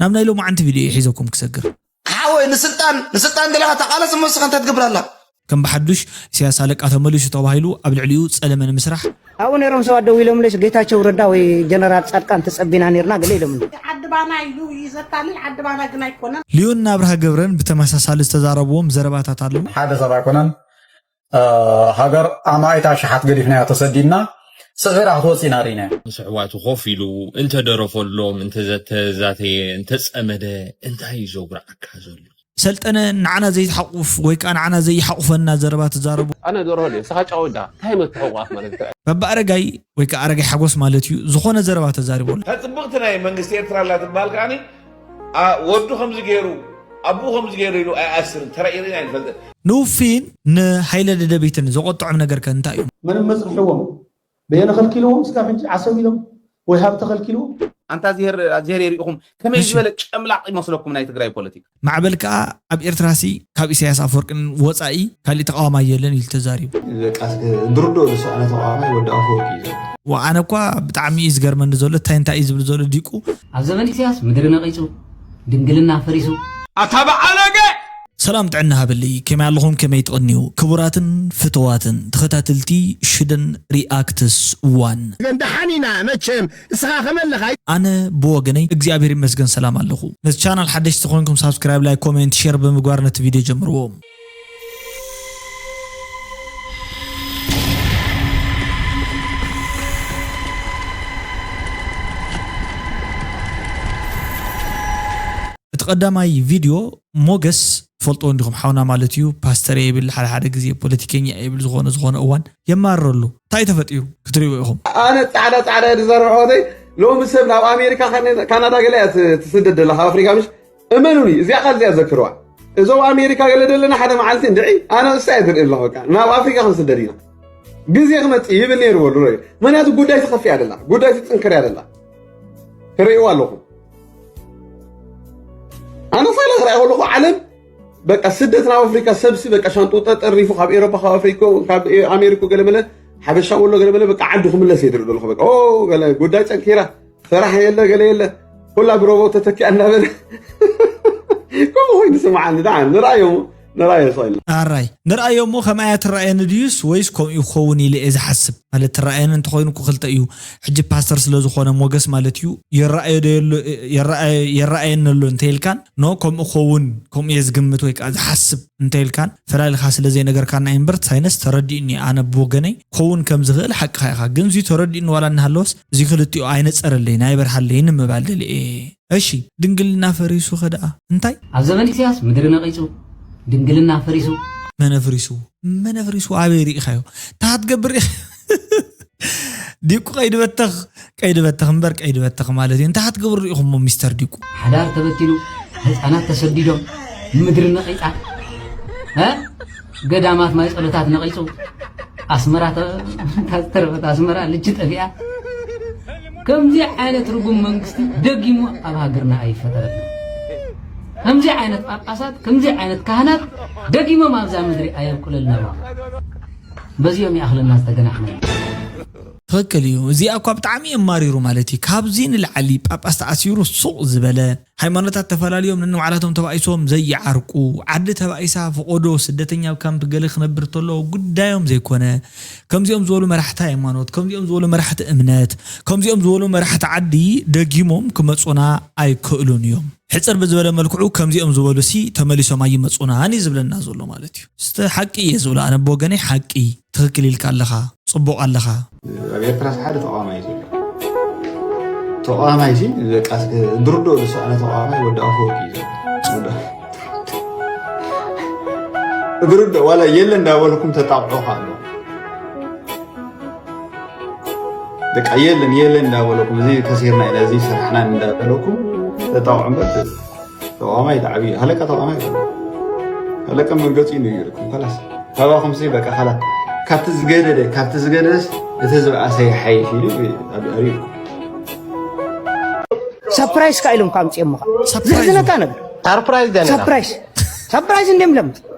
ናብ ናይ ሎማዓንቲ ቪድዮ እየ ሒዘኩም ክሰግር። ሓወይ ንስልጣን ንስልጣን ገለኻ ተቓለስ እሞ ንስኻ እንታይ ትገብር ኣላ? ከም ብሓዱሽ ኢሳያስ ኣለቃ ተመሊሱ ተባሂሉ ኣብ ልዕሊኡ ጸለመ ንምስራሕ ኣብኡ ነይሮም ሰባት ደው ኢሎምለስ ጌታቸው ረዳ ወይ ጀነራል ጻድቃን ተጸቢና ነይርና ገለ ኢሎምኒ። ዓዲ ባና ኢሉ እዩ ዘታልል፣ ዓዲ ባና ግን ኣይኮነን። ሊዮን ኣብርሃ ገብረን ብተመሳሳሊ ዝተዛረብዎም ዘረባታት ኣለዉ። ሓደ ሰብ ኣይኮነን። ሃገር ኣማኢት ኣሽሓት ገዲፍናያ ተሰዲድና፣ ስዒራ ክትወፅእ ኢና ርኢናዮ። ምስ ኣሕዋቱ ኮፍ ኢሉ እንተደረፈሎም፣ እንተዘተዛተየ፣ እንተጸመደ፣ እንታይ እዩ ዘጉርዓካ ዘሎ? ሰልጠነ ንዓና ዘይትሓቁፍ ወይ ከዓ ንዓና ዘይሓቁፈና ዘረባ ትዛረቡ። ኣነ ደርሆ ድየ ንስኻ ጫወዳ እንታይ መትሕቑቓፍ ማለት? በባኣረጋይ ወይ ከዓ ኣረጋይ ሓጎስ ማለት እዩ ዝኾነ ዘረባ ተዛሪቡ ኣሎ። እታ ጽብቕቲ ናይ መንግስቲ ኤርትራ ኣላ ትበሃል ከዓኒ፣ ኣ፣ ወዱ ከምዚ ገይሩ፣ ኣቡኡ ከምዚ ገይሩ ኢሉ ኣይኣስርን፣ ተራኢርና ኣይንፈልጥን። ንውፊን ንሃይለ ደደቢትን ዘቆጥዖም ነገር ከ እንታይ እዩ? መን መጽንሕዎም? በየነ ከልኪልዎም? እስካብ ሕጂ ዓሰብ ኢሎም ወይ ሃብተ ከልኪልዎም? ኣንታ ዚሄር ዚሄር የሪእኹም ከመይ እሺ። ዝበለ ጨምላቕ ይመስለኩም ናይ ትግራይ ፖለቲካ? ማዕበል ከኣ ኣብ ኤርትራሲ ካብ ኢሳያስ ኣፈወርቅን ወጻኢ ካሊእ ተቃዋማይ የለን ኢሉ ተዛሪቡ። በቃ እስከ ድርድኦ ዝሰኣነ ተቃዋማይ ወዲ ኣፈወርቂ እዩ ዘሎ። ወኣነ እኳ ብጣዕሚ እዩ ዝገርመኒ ዘሎ፣ እንታይ እንታይ እዩ ዝብል ዘሎ ዲቁ። ኣብ ዘመን ኢሳያስ ምድሪ ነቒጹ፣ ድንግልና ፈሪሱ። ኣታ በዓለገ! ሰላም ጥዕና ሃበለይ፣ ከመይ ኣለኹም? ከመይ ትቐንዩ? ክቡራትን ፍትዋትን ተኸታተልቲ ሽደን ሪኣክትስ ዋን። ግን ደሓን ኢና መቸም፣ ንስኻ ከመይ ኣለኻ? ኣነ ብወገነይ እግዚኣብሔር ይመስገን ሰላም ኣለኹ። ነዚ ቻናል ሓደሽቲ ኮይንኩም ሳብስክራይብ፣ ላይክ፣ ኮሜንት፣ ሼር ብምግባር ነቲ ቪድዮ ጀምርዎ። እቲ ቀዳማይ ቪድዮ ሞገስ ትፈልጥዎ እንዲኹም ሓውና ማለት እዩ። ፓስተር እየ ይብል፣ ሓደ ሓደ ግዜ ፖለቲከኛ እየ ይብል፣ ዝኾነ ዝኾነ እዋን የማርረሉ። እንታይ ተፈጢሩ ክትሪእዎ ኢኹም። ኣነ ጻዕዳ ጻዕዳ እየ ዝዛረብ ኣሕዋተይ። ሎሚ ሰብ ናብ ኣሜሪካ ካነ-፣ ካናዳ ገለ እያ ት-፣ ትስደድ ዘላ ካብ ኣፍሪካ ምሽ? እመኑኒ፣ እዚኣ ቃል እዚኣ ዘክርዋ። እዞም ኣሜሪካ ገለ ዘለና ሓደ መዓልቲ እንድዒ ኣነ እሳ እየ ትርኢ ኣለኹ። በቃ ናብ ኣፍሪካ ክንስደድ ኢና። ግዜ ክመጽእ ይብል ነይሩ በሉ። ሮይ ምክንያቱ ጉዳይ ትኸፍእ እያ ደላ፣ ጉዳይ ትጽንክር እያ ደላ። ትርእይዋ ኣለኹም። ኣነ ሳለ ክረኣይ ከለኹ ዓለም በቃ ስደት ናብ ኣፍሪካ፣ ሰብሲ በቃ ሻንጡ ጠጠሪፉ ካብ ኤሮፓ፣ ካብ ኣፍሪካ፣ ካብ ኣሜሪካ ገለመለ፣ ሓበሻ ወሎ ገለመለ በቃ ዓዱ ክምለስ እየ ዝርኢ ዘለኹ። በቃ ኦ፣ ገለ ጉዳይ ጸንኪራ፣ ስራሕ የለ፣ ገለ የለ፣ ኩላ ብሮቦት ተተኪኣ እንዳበለ ከምኡ ኮይኑ ስምዓኒ። ደሓን ንርኣዮ እሞ፣ ንርኣዮ ስቕ ኢልና። ኣራይ ንርኣዮ እሞ፣ ከምኣ እያ ትረኣየኒ ድዩስ ወይስ ከምኡ ክኸውን ኢለ እየ ዝሓስብ? ማለት ትረኣየኒ እንተኾይኑ እኮ ክልተ እዩ። ሕጂ ፓስተር ስለ ዝኾነ ሞገስ ማለት እዩ፣ ይረኣዮ ዶ የሎ-፣ ይረኣየ-፣ ይረኣየኒ ኣሎ እንተ ኢልካን፣ ኖ ከምኡ ክኸውን፣ ከምኡ እየ ዝግምት ወይ ከዓ ዝሓስብ እንተ ኢልካን፣ ፈላሊኻ ስለ ዘይነገርካና እምበር፣ ሳይነስ ተረዲኡኒ፣ ኣነ ብወገነይ ክኸውን ከም ዝኽእል ሓቅኻ ኢኻ። ግን እዚ ተረዲኡኒ ዋላ እናሃለወስ፣ እዚ ክልቲኡ ኣይነጸረለይን፣ ኣይበርሃለይን ንምባል ደልየ እየ። እሺ፣ ድንግልና ፈሪሱ ከ ደኣ እንታይ? ኣብ ዘመን ኢሳያስ ምድሪ ነቒጹ፣ ድንግልና ፈሪሱ። መን ኣፍሪሱ? መን ኣፍሪሱ? ኣበይ ርኢኻዮ? እንታይ ትገብር ኢኻ? ዲቁ ቀይዲ በተኽ፣ ቀይዲ በተኽ እምበር ቀይዲ በተኽ ማለት እዩ። እንታይ ክትገብሩ ርኢኹሞ ሚስተር ዲቁ? ሓዳር ተበቲኑ፣ ህፃናት ተሰዲዶም፣ ምድሪ ነቒፃ። እ? ገዳማት ማይ ጸሎታት ነቒጹ። ኣስመራ ተ-፣ እታ ዝተረፈት ኣስመራ ልጂ ጠፊኣ። ከምዚ ዓይነት ርጉም መንግስቲ ደጊሙ ኣብ ሃገርና ኣይፈጠረልና። ከምዚ ዓይነት ጳጳሳት፣ ከምዚ ዓይነት ካህናት ደጊሞም ኣብዛ ምድሪ ኣየብቁለልና። በዚኦም ይኣኽለና ዝተገናሕና። ትኽክል እዩ። እዚኣ እኳ ብጣዕሚ የማሪሩ ማለት እዩ። ካብዚ ንላዕሊ ጳጳስ ተኣሲሩ ሱቕ ዝበለ፣ ሃይማኖታት ተፈላልዮም ነንባዕላቶም ተባኢሶም ዘይዓርቁ፣ ዓዲ ተባኢሳ ፈቖዶ ስደተኛ ኣብ ካምፕ ገለ ክነብር ተሎ ጉዳዮም ዘይኮነ፣ ከምዚኦም ዝበሉ መራሕቲ ሃይማኖት፣ ከምዚኦም ዝበሉ መራሕቲ እምነት፣ ከምዚኦም ዝበሉ መራሕቲ ዓዲ ደጊሞም ክመጹና ኣይክእሉን እዮም። ሕጽር ብዝበለ መልክዑ ከምዚኦም ዝበሉሲ ተመሊሶም ኣይመጹናን እዩ ዝብለና ዘሎ ማለት እዩ። እስተ ሓቂ እየ ዝብሎ ኣነ ብወገነይ ሓቂ። ትኽክል ኢልካ ኣለኻ፣ ጽቡቕ ኣለኻ። ኣብ ኤርትራስ ሓደ ተቓዋማይ እዩ ዘሎ። ተቓዋማይ ሲ በቃ እስከ ዝርድኦ ዝሰኣነ ተቓዋማይ ወዲ ኣፈወርቂ እዩ ዘሎ። ወዲ ዝርድኦ ዋላ የለ እንዳበልኩም ተጣቕዑ ኣሎ። በቃ የለን የለን እንዳበልኩም እዚ ከሲርና ኢና እዚ ሰራሕና እንዳበልኩም ተጣቕዑ እምበር ተቃዋማይ ተዓብዩ ሃለቃ ተቃዋማይ ሃለቃ መርገጺ እዩ ነይርኩም። ከላስ ካባኹም ሲ በቃ ከላ ካብቲ ዝገደደ ካብቲ ዝገደደስ እቲ ዝበኣሰ ይሓይሽ ኢሉ ኣሪእኩም። ሰፕራይዝ ካ ኢሎም ካምፅኦም ካ ዘሕዝነካ ነገር ሳርፕራይዝ ደነና ሳፕራይዝ ሳፕራይዝ እንዲም ለም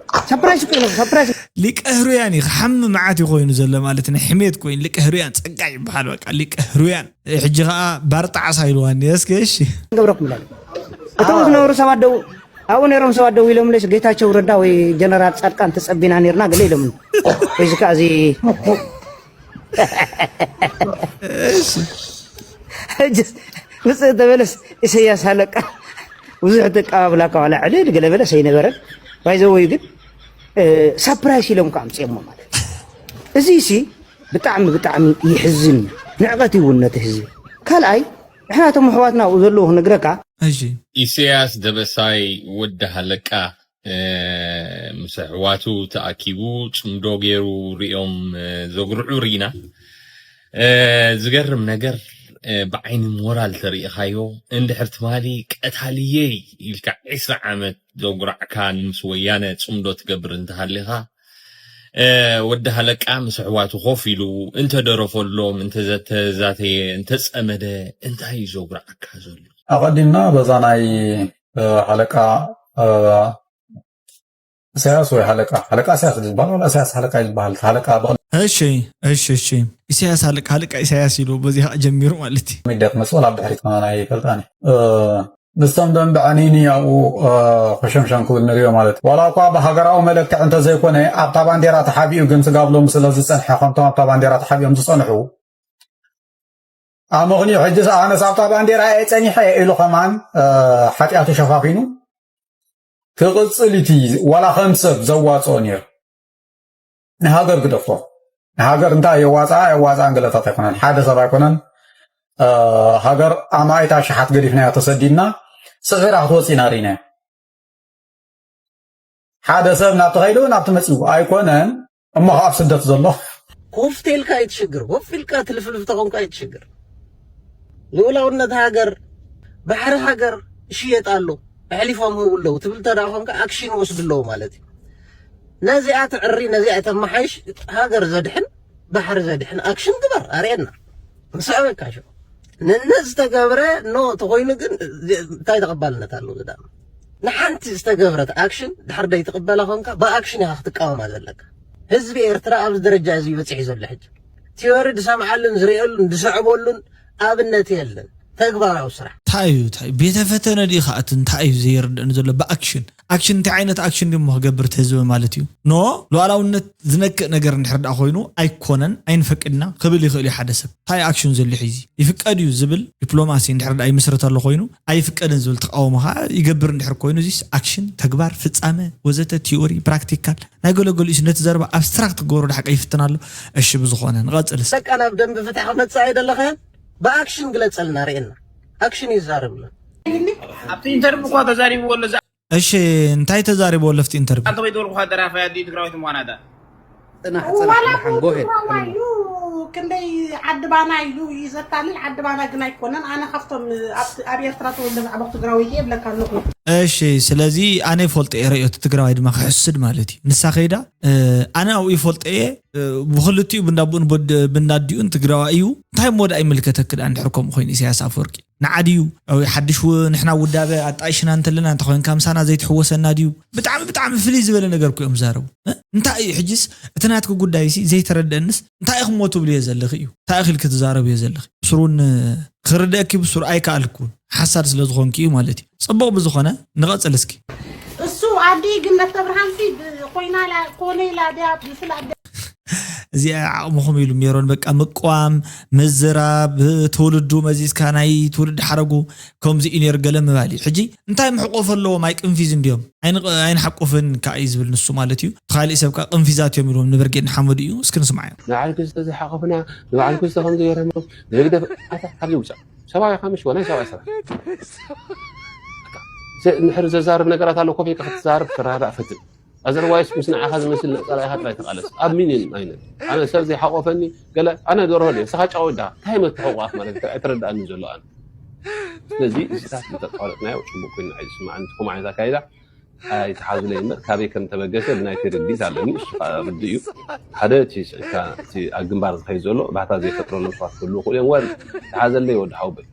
ሳፕራይዝ እኮ ኢሎም ሳፕራይዝ ሊቀ ህሩያን እዩ ክሓሚ መዓት እዩ ኮይኑ ዘሎ ማለት ናይ ሕሜት ኮይኑ ሊቀ ህሩያን ፀጋ ይበሃል በቃ ሊቀ ህሩያን ሕጂ ከዓ ባርጣዓሳ ኢልዋ እንዲ እስከ እሺ ገብረኩም ይላል እቶም ዝነበሩ ሰባት ደው ኣብኡ ነይሮም ሰባት ደው ኢሎምለስ ጌታቸው ረዳ ወይ ጀነራል ፃድቃን ተፀቢና ነርና ገለ ኢሎምኒ። ወይ እዚ ከዓ እዚ ሕጅስ ውፅእ ተበለስ ኢሰያስ ሃለቃ ብዙሕ ተቀባብላ ከዋላ ዕልል ገለ በለስ ኣይነበረን። ባይዘወይ ግን ሳፕራይስ ኢሎም ከዓ ኣምፅኦሞ ማለት እዩ። እዚ ሲ ብጣዕሚ ብጣዕሚ ይሕዝን እዩ። ንዕቐት ይውን ነቲ ህዝቢ። ካልኣይ ንሕና እቶም ኣሕዋትና ኣብኡ ዘለዉ ክነግረካ እሺ ኢሰያስ ደበሳይ ወዲ ሃለቃ ምስ ኣሕዋቱ ተኣኪቡ ጽምዶ ገይሩ ሪኦም ዘጉርዑ ርኢና። ዝገርም ነገር ብዓይኒ ሞራል ተሪኢኻዮ እንድሕር ትማሊ ቀታልየይ ኢልካ ዕስራ ዓመት ዘጉራዕካ ንምስ ወያነ ጽምዶ ትገብር እንተሃሊኻ ወዲ ሃለቃ ምስ ኣሕዋቱ ኮፍ ኢሉ እንተደረፈሎም እንተዘተዛተየ እንተጸመደ እንታይ እዩ ዘጉራዕካ ዘሎ? ኣቐዲምና በዛ ናይ ሃለቃ ኢሳያስ ወይ ሃለቃ ሃለቃ ኢሳያስ ዝበሃል ዋላ ኢሳያስ ሃለቃ እዩ ዝበሃል ሃለቃ ብቕድሚ እሺ እሺ እሺ ኢሳያስ ሃለቃ ሃለቃ ኢሳያስ ኢሉ በዚ ከዓ ጀሚሩ ማለት እዩ። ሚድያ ክመፅእ ዋላ ኣብ ድሕሪት ከማን ኣይፈልጣን እየ። ምስቶም ደንበ ዕኒኒ ኣብኡ ኮሸምሸም ክብል ንሪኦ ማለት እዩ። ዋላ እኳ ብሃገራዊ መለክዕ እንተዘይኮነ ኣብታ ባንዴራ ተሓቢኡ ግን ስጋብ ሎሚ ስለ ዝፀንሐ ከምቶም ኣብታ ባንዴራ ተሓቢኦም ዝፀንሑ ኣመኽንዩ ሕጂ ኣነስ ኣብታ ባንዴራ እየ ፀኒሐ ኢሉ ከማን ሓጢኣቱ ሸፋፊኑ ክቕፅል እቲ ዋላ ከም ሰብ ዘዋፅኦ ነይሩ። ንሃገር ግደፎ። ንሃገር እንታይ የዋፅኣ የዋፅኣን ገለታት ኣይኮነን። ሓደ ሰብ ኣይኮነን። ሃገር ኣማኢት ኣሽሓት ገዲፍናያ ተሰዲድና ስዒራ ክትወፅእ ኢና ርኢናዮ። ሓደ ሰብ ናብቲ ከይዱ ናብቲ መፂኡ ኣይኮነን እሞ ከዓ ኣብ ስደት ዘሎ ኮፍ ተልካ ኣይትሽግር ኮፍ ኢልካ ትልፍልፍ ተኾንካ ኣይትሽግር ልኡላውነት ሃገር ባሕሪ ሃገር ይሽየጥ ኣሎ ኣሕሊፎም ህቡ ኣለዉ ትብል እንተ ደኣ ኾንካ ኣክሽን ይወስዱ ኣለዉ ማለት እዩ ነዚኣ ትዕሪ ነዚኣ ተመሓይሽ ሃገር ዘድሕን ባሕሪ ዘድሕን ኣክሽን ግበር ኣርእየና ንስዕበካ ሸ ንነ ዝተገብረ ኖ ተኾይኑ ግን እንታይ ተቐባልነት ኣለዎ ዝዳ ንሓንቲ ዝተገብረት ኣክሽን ድሕር ደይ ትቕበላ ኾንካ ብኣክሽን ኢኻ ክትቃወማ ዘለካ ህዝቢ ኤርትራ ኣብዚ ደረጃ እዚ በፂሑ ዘሎ ሕጂ ቲዮሪ ዝሰምዓሉን ዝርእየሉን ዝስዕበሉን ኣብነት የለን ተግባራዊ ስራሕ እንታይ እዩ እንታይ ቤተ ፈተነ ድዩ ከኣት እንታይ እዩ ዘይርድእን ዘሎ ብኣክሽን ኣክሽን እንታይ ዓይነት ኣክሽን ድሞ ክገብር እቲ ህዝቢ ማለት እዩ ኖ ሉዓላውነት ዝነክእ ነገር እንድሕር ደኣ ኮይኑ ኣይኮነን ኣይንፈቅድና ክብል ይኽእል እዩ ሓደ ሰብ እንታይ ኣክሽን ዘሎ ሒዚ ይፍቀድ እዩ ዝብል ዲፕሎማሲ እንድሕር ደኣ ይምስረት ኣሎ ኮይኑ ኣይፍቀድን ዝብል ተቃውሞ ከዓ ይገብር እንድሕር ኮይኑ እዚስ ኣክሽን ተግባር ፍጻመ ወዘተ ቲዮሪ ፕራክቲካል ናይ ገለገሊኡስ ነቲ ዘረባ ኣብስትራክት ክገብሮ ድሓቀ ይፍትን ኣሎ እሺ ብዝኾነ ንቐጽልስ በቃ ናብ ደንቢ ፍትሒ ክመጽእ ኣይደለኻዮን ብኣክሽን ግለጸልና ርእየና ኣክሽን ይዛረብና ኣብቲ ኢንተርቪ እኳ ተዛሪብዎ ኣሎ እዛ እሺ እንታይ ተዛሪብዎ ኣሎ ኣብቲ ኢንተርቪ ኣንተ ወይ ተወልኩ ደራፋይ ኣዲ ትግራዊት ምዃና ዳ ጽናሕ ጽናሕ ደሓን ጎሄድ ዋላ እዩ ክንደይ ዓዲ ባና ኢሉ እዩ ዘታልል ዓዲ ባና ግን ኣይኮነን ኣነ ካብቶም ኣብ ኤርትራ ተወልደ ዝዓበኹ ትግራወይቲ እየ እብለካ ኣለኹ እሺ ስለዚ ኣነ ይፈልጦ እየ ርእዮት ትግራዋይ ድማ ክሕስድ ማለት እዩ ንሳ ከይዳ ኣነ ኣብኡ ይፈልጦ እየ ብክልቲኡ ብንዳብኡን ብንዳዲኡን ትግራዋይ እዩ እንታይ እሞ ደኣ ይምልከተክ ደኣ እንድሕር ከምኡ ኮይኑ ኢሳያስ ኣፈወርቂ ንዓ ድዩ ሓድሽ ንሕና ውዳበ ኣጣይሽና እንተለና እንተ ኮይንካ ምሳና ዘይትሕወሰና ድዩ ብጣዕሚ ብጣዕሚ ፍልይ ዝበለ ነገር እኮ እዮም ዝዛረቡ እንታይ እዩ ሕጅስ እቲ ናትክ ጉዳይ ሲ ዘይተረደአንስ እንታይ ኢኹሞ ትብልዮ ዘለኽ እዩ እንታይ ኢኺል ክትዛረብዮ ዘለኽ ብስሩን ክርደእኪ ብስሩ ኣይከኣልኩን ሓሳድ ስለ ዝኾንኪ እዩ ማለት እዩ ጽቡቕ ብዝኾነ ንቐጽል እስኪ እሱ ኣዲ ግን ነተብርሃንሲ ኮይና ኮነ ኢላ ድያ ብስላ እዚኣ ዓቕምኹም ኢሉ ሜሮን በቃ ምቅዋም ምዝራብ ትውልዱ መዚዝካ ናይ ትውልዲ ሓረጉ ከምዚ እዩ ነይሩ ገለ ምባል እዩ ሕጂ እንታይ ምሕቆፍ ኣለዎም ኣይቅንፊዝ እንዲዮም ኣይንሓቁፍን ከዓ እዩ ዝብል ንሱ ማለት እዩ እቲ ካሊእ ሰብ ከዓ ቅንፊዛት እዮም ኢልዎም ንብርጌድ ንሓመዱ እዩ እስኪ ንስምዓዮ ንባዕልኩ ዝተዘሓቆፍና ንባዕልኩ ዝተኸም ዝገረመ ንህግደፍ ኣታ ካብዚ ውፃእ ሰብኣዊ ኢኻ ምሽ ወላይ ሰብኣዊ ስራሕ እንድሕር ዘዛርብ ነገራት ኣሎ ኮፍ ኢልካ ክትዛረብ ክረዳእ ፈትን ኣዘርዋይስ ምስ ንዓኻ ዝመስል ነፀላ ኢኻ ጥራይ ተቓለስ ኣብ ሚኒን ኣይነ ኣነ ሰብ ዘይሓቆፈኒ ገለ ኣነ ደርሆ ድየ ንስኻ ጫወት ዳ እንታይ መተሕቋፍ ማለት እንታይ ኣይተረዳእኒ ዘሎ ኣነ ስለዚ እዚታት እንተቋረፅናዮ ፅቡቅ ኮይኑ ኣይስማዕን ከምኡ ዓይነት ኣካይዳ ኣይትሓዙለይ እምበር ካበይ ከም ተበገሰ ብናይ ቴዲ ርድኢት ኣለኒ እሱ ከዓ ርዱእ እዩ ሓደ እቲ ስዕካ እቲ ኣብ ግንባር ዝኸይድ ዘሎ ባህታ ዘይፈጥረሎም ሰባት ክህልዉ ይኽእሉ እዮም ወር ዝሓዘለይ ወዲ ሓውበይ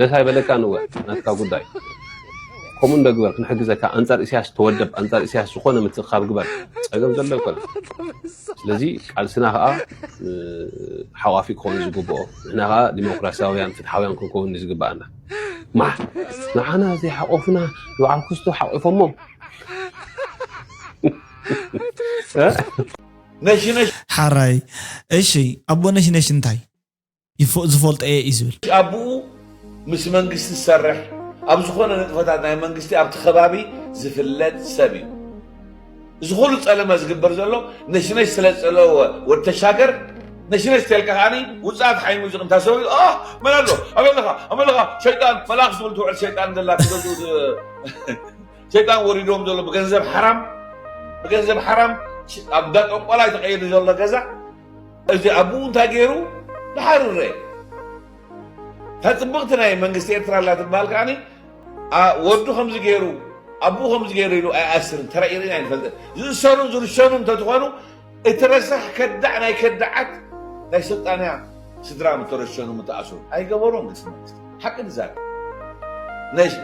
ደስ ኣይበለካን እወ ናትካ ጉዳይ ከምኡ እንዶ ግበር ክንሕግዘካ ኣንፃር ኢሳያስ ተወደብ ኣንፃር ኢሳያስ ዝኾነ ምትእኽኻብ ግበር ፀገም ዘሎ ኣይኮነን ስለዚ ቃልስና ከዓ ሓቋፊ ክኸውን ዝግብኦ ንሕና ከዓ ዲሞክራሲያውያን ፍትሓውያን ክንከውን ዝግብኣና ማር ንዓና ዘይሓቆፉና ንበዓል ኩስቶ ሓቂፎሞም። ነሽነሽ ሓራይ እሺ ኣቦ ነሽነሽ እንታይ ይፎ- ዝፈልጦ እየ እዩ ዝብል ኣቡኡ ምስ መንግስቲ ዝሰርሕ ኣብ ዝኾነ ንጥፈታት ናይ መንግስቲ ኣብቲ ከባቢ ዝፍለጥ ሰብ እዩ። እዚ ኩሉ ጸለመ ዝግበር ዘሎ ነሽነሽ ስለ ዝጸለወ ወዲ ተሻገር ነሽነሽ ተልካ ከዓኒ ውፅኣት ሓይሙ እዚ እንታሰቡ መን ኣሎ ኣበለኻ ኣበለኻ ሸይጣን መልኣኽ ዝብል ትውዕል ሸይጣን ዘላ ትገዝኡ ሸይጣን ወሪዶም ዘሎ ብገንዘብ ሓራም ብገንዘብ ሓራም ኣብ ዳጠንቆላይ ተቀይሩ ዘሎ ገዛ እዚ ኣቡኡ እንታይ ገይሩ ድሓር ረ እታ ፅብቕቲ ናይ መንግስቲ ኤርትራ ኣላ ትበሃል ከዓኒ ወዱ ከምዚ ገይሩ ኣቡኡ ከምዚ ገይሩ ኢሉ ኣይኣስርን ተራኢርና ኣይንፈልጥን ዝእሰሩን ዝርሸኑ እንተትኾኑ እቲ ረሳሕ ከዳዕ ናይ ከዳዓት ናይ ስልጣንያ ስድራ ምተረሸኑ ምተኣስሩ ኣይገበሩን ግልፂ መንግስቲ ሓቂ ንዛረብ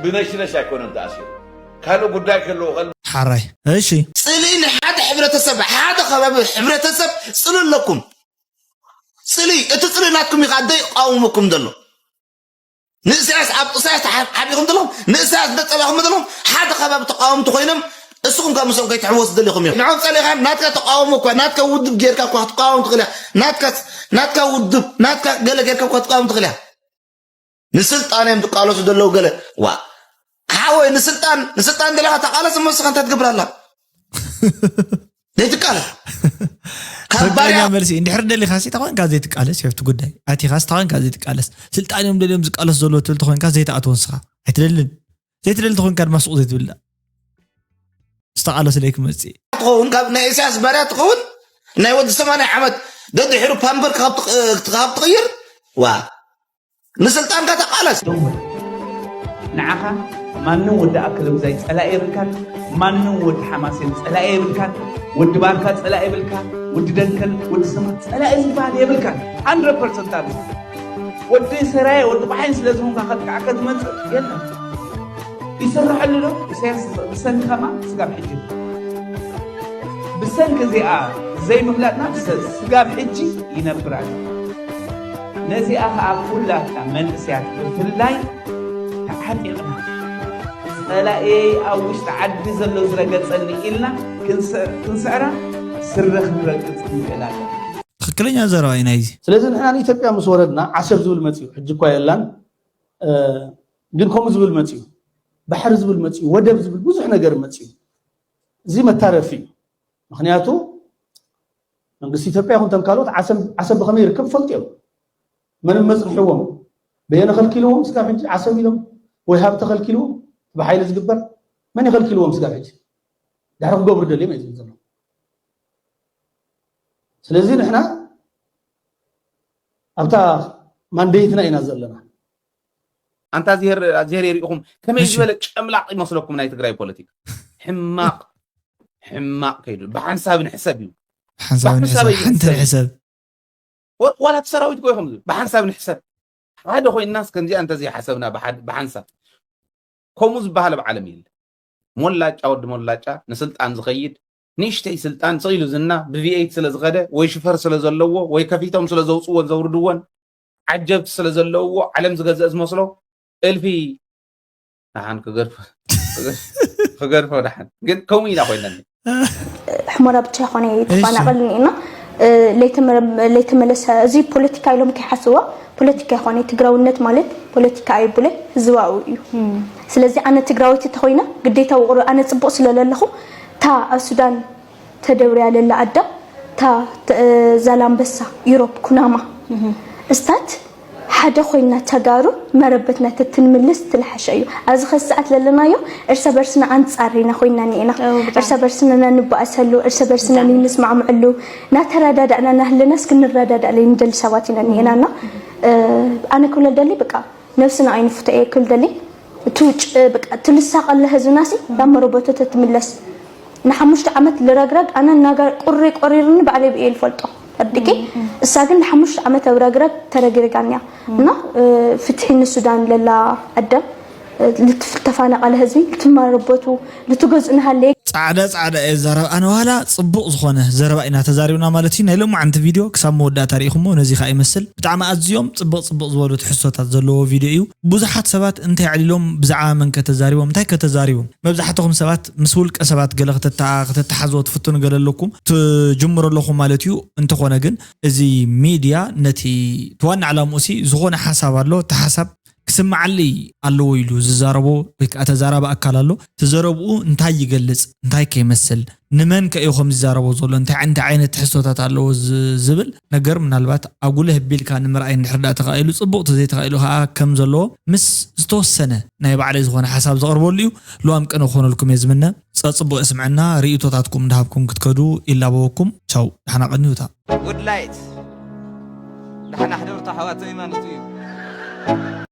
ብነሽነሽ ኣይኮነን ተኣሲሩ ካልእ ጉዳይ ከለዎ ከል ሓራይ እሺ ፅልኢ ንሓደ ሕብረተሰብ ሓደ ከባቢ ሕብረተሰብ ፅሉ ኣለኩም ፅልኢ እቲ ፅልኢ ናትኩም እዩ ከዓ ደይቃወመኩም ዘሎ ንእሳያስ ኣብ እሳያስ ሓቢኹም ዘለኹም ንእሳያስ ደፀላኹም ዘለኹም ሓደ ከባቢ ተቃወምቲ ኮይኖም እስኹም ካብ ምስኦም ከይትሕወስ ደሊኹም እዮም ንዖም ፀሊእካ ናትካ ተቃወሞ እኳ ናትካ ውድብ ጌርካ እኳ ክትቃወም ትኽእል እያ ናትካ ናትካ ውድብ ናትካ ገለ ጌርካ እኳ ትቃወም ትኽእል እያ ንስልጣን እዮም ዝቃለሱ ዘለዉ ገለ ዋ ሓወይ ንስልጣን ንስልጣን ደለካ ተቃለስ እሞ ንስኻ እንታይ ትገብር ኣላ ዘይትቃለስ ካብ ትክክለኛ ባርያ መልሲ እንድሕር ደሊካ ሲ ተኮንካ ዘይትቃለስ ሄፍቲ ጉዳይ ኣቲካ ሲ ተኮንካ ዘይትቃለስ ስልጣን እዮም ደልዮም ዝቃለስ ዘለዎ ትብል ተኮንካ ዘይትኣትዎ ንስኻ ኣይትደልን ዘይትደሊ ተኮንካ ድማ ሱቅ ዘይትብላ ዝተቃለሰ ለይ ክመፅእ ትኸውን ካብ ናይ ኢሳያስ ባርያ ትኸውን ናይ ወዲ ሰማንያ ዓመት ደድሕሩ ፓምበር ካብ ትቕ- ካብ ትቕይር ዋ ንስልጣንካ ተቃለስ ዶንጎ ንዓኻ ማንም ወዲ ኣክለጉዛይ ጸላኢ የብልካን ማንም ወዲ ሓማሴን ጸላኢ የብልካን ወዲ ባርካ ጸላኢ የብልካ ወዲ ደንከል ወዲ ሰማ ጸላኢ ዝበሃል የብልካን 100 ፐርሰንት ኣብ ወዲ ሰራየ ወዲ ቋሒን ስለ ዝኾንካ ከጥቃዕካ ዝመጽእ የለን ይስርሐሉ ዶ ኢሳያስ ብሰንኪ ከማ ስጋብ ሕጂ ብሰንኪ እዚኣ ዘይምፍላጥና ስጋብ ሕጂ ይነብር ኣሎ ነዚኣ ከዓ ኩላትና መንእሰያት ብፍላይ ተዓጢቕና ጸላኤይ ኣብ ውሽጢ ዓዲ ዘሎ ዝረገጸኒ ኢልና ክንስዕራ ስረ ክንረግጽ ክንክእል ኣለና። ትኽክለኛ ዘረባ እዩ ናይዚ። ስለዚ ንሕና ንኢትዮጵያ ምስ ወረድና ዓሰብ ዝብል መፅዩ ሕጂ እኳ የላን ግን ከምኡ ዝብል መፅዩ ባሕሪ ዝብል መፅዩ ወደብ ዝብል ብዙሕ ነገር መፅዩ እዚ መታረፊ እዩ ምክንያቱ መንግስቲ ኢትዮጵያ ይኹን ተን ካልኦት ዓሰብ ዓሰብ ብኸመይ ይርከብ ይፈልጡ እዮም መን መፅንሕዎም በየነ ከልኪልዎም ስጋብ ሕጂ ዓሰብ ኢሎም ወይ ሃብቲ ከልኪልዎም ብሓይሊ ዝግበር መን ይኸልኪልዎም ስጋብ ሕጂ ድሕሪ ክገብሩ ደልዮም እዩ ዝብል ዘሎ ስለዚ ንሕና ኣብታ ማንዴትና ኢና ዘለና ኣንታ ዜር ዜር የሪእኹም ከመይ ዝበለ ጨምላቕ ይመስለኩም ናይ ትግራይ ፖለቲካ ሕማቕ ሕማቕ ከይዱ ብሓንሳብ ንሕሰብ እዩ ሓንሳብ ንሕሰብ ሓንቲ ንሕሰብ ዋላ እቲ ሰራዊት ጎይኹም ዝብል ብሓንሳብ ንሕሰብ ሓደ ኮይንናስ ከምዚኣ እንተዘይሓሰብና ብሓንሳብ ከምኡ ዝበሃል ኣብ ዓለም የለ ሞላጫ ወዲ ሞላጫ ንስልጣን ዝኸይድ ንእሽተይ ስልጣን ስቕ ኢሉ ዝና ብቪኤይት ስለ ዝኸደ ወይ ሽፈር ስለ ዘለዎ ወይ ከፊቶም ስለ ዘውፅዎን ዘውርድዎን ዓጀብቲ ስለ ዘለውዎ ዓለም ዝገዝአ ዝመስሎ እልፊ ደሓን ክገድፎ ክገድፎ ደሓን ግን ከምኡ ኢና ኮይነኒ ሕሞራ ብቻ ይኮነ ተፈናቀል ኒና ለይተመለሰ እዚ ፖለቲካ ኢሎም ከይሓስዋ ፖለቲካ ይኮነ ትግራውነት ማለት ፖለቲካ ኣይቡለ ህዝባዊ እዩ ስለዚ ኣነ ትግራዊት ተኮይነ ግዴታ ውቅሮ ኣነ ፅቡቅ ስለለለኹ ታ ኣብ ሱዳን ተደውርያ ለላ ኣዳ ታ ዛላምበሳ ዩሮፕ ኩናማ እስታት ሓደ ኮይና ተጋሩ መረበትና ተትንምልስ ትልሓሸ እዩ ኣብዚ ከዚ ሰዓት ለለናዮ እርሰ በርስና ኣንጻር ኢና ኮይና ኒኤና እርሰ በርስና ናንበኣሰሉ እርሰ በርስና ንስማዕምዕሉ ናተረዳዳእና ናህለናስ ክንረዳዳእ ለይ ንደሊ ሰባት ኢና ኒኤና ና ኣነ ክብለ ደሊ በቃ ነብስና ኣይንፍቶ እየ ክብል ደሊ ትውጭ በቃ ትልሳ ቀለ ህዝብናሲ ናብ መረበቱ ተትምለስ ንሓሙሽተ ዓመት ልረግረግ ኣነ እናጋ ቁሪ ቆሪርኒ ባዕለይ ብእየ ልፈልጦ ፈርድኪ እሳ ግን ንሓሙሽተ ዓመት ኣብ ረግረግ ተረግሪጋንያ እና ፍትሒ ንሱዳን ለላ ኣደም ልትፈናቀለ ህዝቢ ልትመረበቱ ልትገዝኡ ንሃለየ ጻዕዳ ጻዕዳ እየ ዝዛረብ ኣነ። ዋላ ጽቡቕ ዝኾነ ዘረባ ኢና ተዛሪብና ማለት እዩ። ናይ ሎማዓንቲ ቪድዮ ክሳብ መወዳእታ ርኢኹሞ፣ ነዚ ከኣ ይመስል። ብጣዕሚ ኣዝዮም ጽብቕ ጽብቕ ዝበሉ ትሕዝቶታት ዘለዎ ቪድዮ እዩ። ብዙሓት ሰባት እንታይ ኣዕሊሎም፣ ብዛዕባ መን ከተዛሪቦም፣ እንታይ ከተዛሪቦም? መብዛሕትኹም ሰባት ምስ ውልቀ ሰባት ገለ ክትታ-፣ ክትተሓዝዎ ትፍትኑ ገለ ኣለኩም፣ ትጅምሩ ኣለኹም ማለት እዩ። እንተኾነ ግን እዚ ሚድያ ነቲ እቲ ዋና ዕላምኡ ሲ ዝኾነ ሓሳብ ኣሎ፣ እቲ ሓሳብ ክስምዓለይ ኣለዎ ኢሉ ዝዛረቦ ወይ ከዓ ተዛራቢ ኣካል ኣሎ። እቲ ዘረብኡ እንታይ ይገልጽ፣ እንታይ ከይመስል፣ ንመን ከ እዩ ከም ዝዛረቦ ዘሎ፣ እንታይ እንታይ ዓይነት ትሕዝቶታት ኣለዎ ዝ-፣ ዝብል ነገር ምናልባት ኣጉልህ ኣቢልካ ንምርኣይ እንድሕር ደኣ ተኻኢሉ ጽቡቕ፣ ተዘይተኻኢሉ ከዓ ከም ዘለዎ ምስ ዝተወሰነ ናይ ባዕለይ ዝኾነ ሓሳብ ዘቕርበሉ እዩ። ልዋም ቅነ ክኾነልኩም እየ ዝምነ። ጸጽቡቕ የስምዐና፣ ርእይቶታትኩም እንዳሃብኩም ክትከዱ ይላበወኩም። ቻው፣ ደሓና ቀንዩታ። ጉድ ላይት። ደሓና ሕደሩ ኣሕዋተይ ማለት እዩ።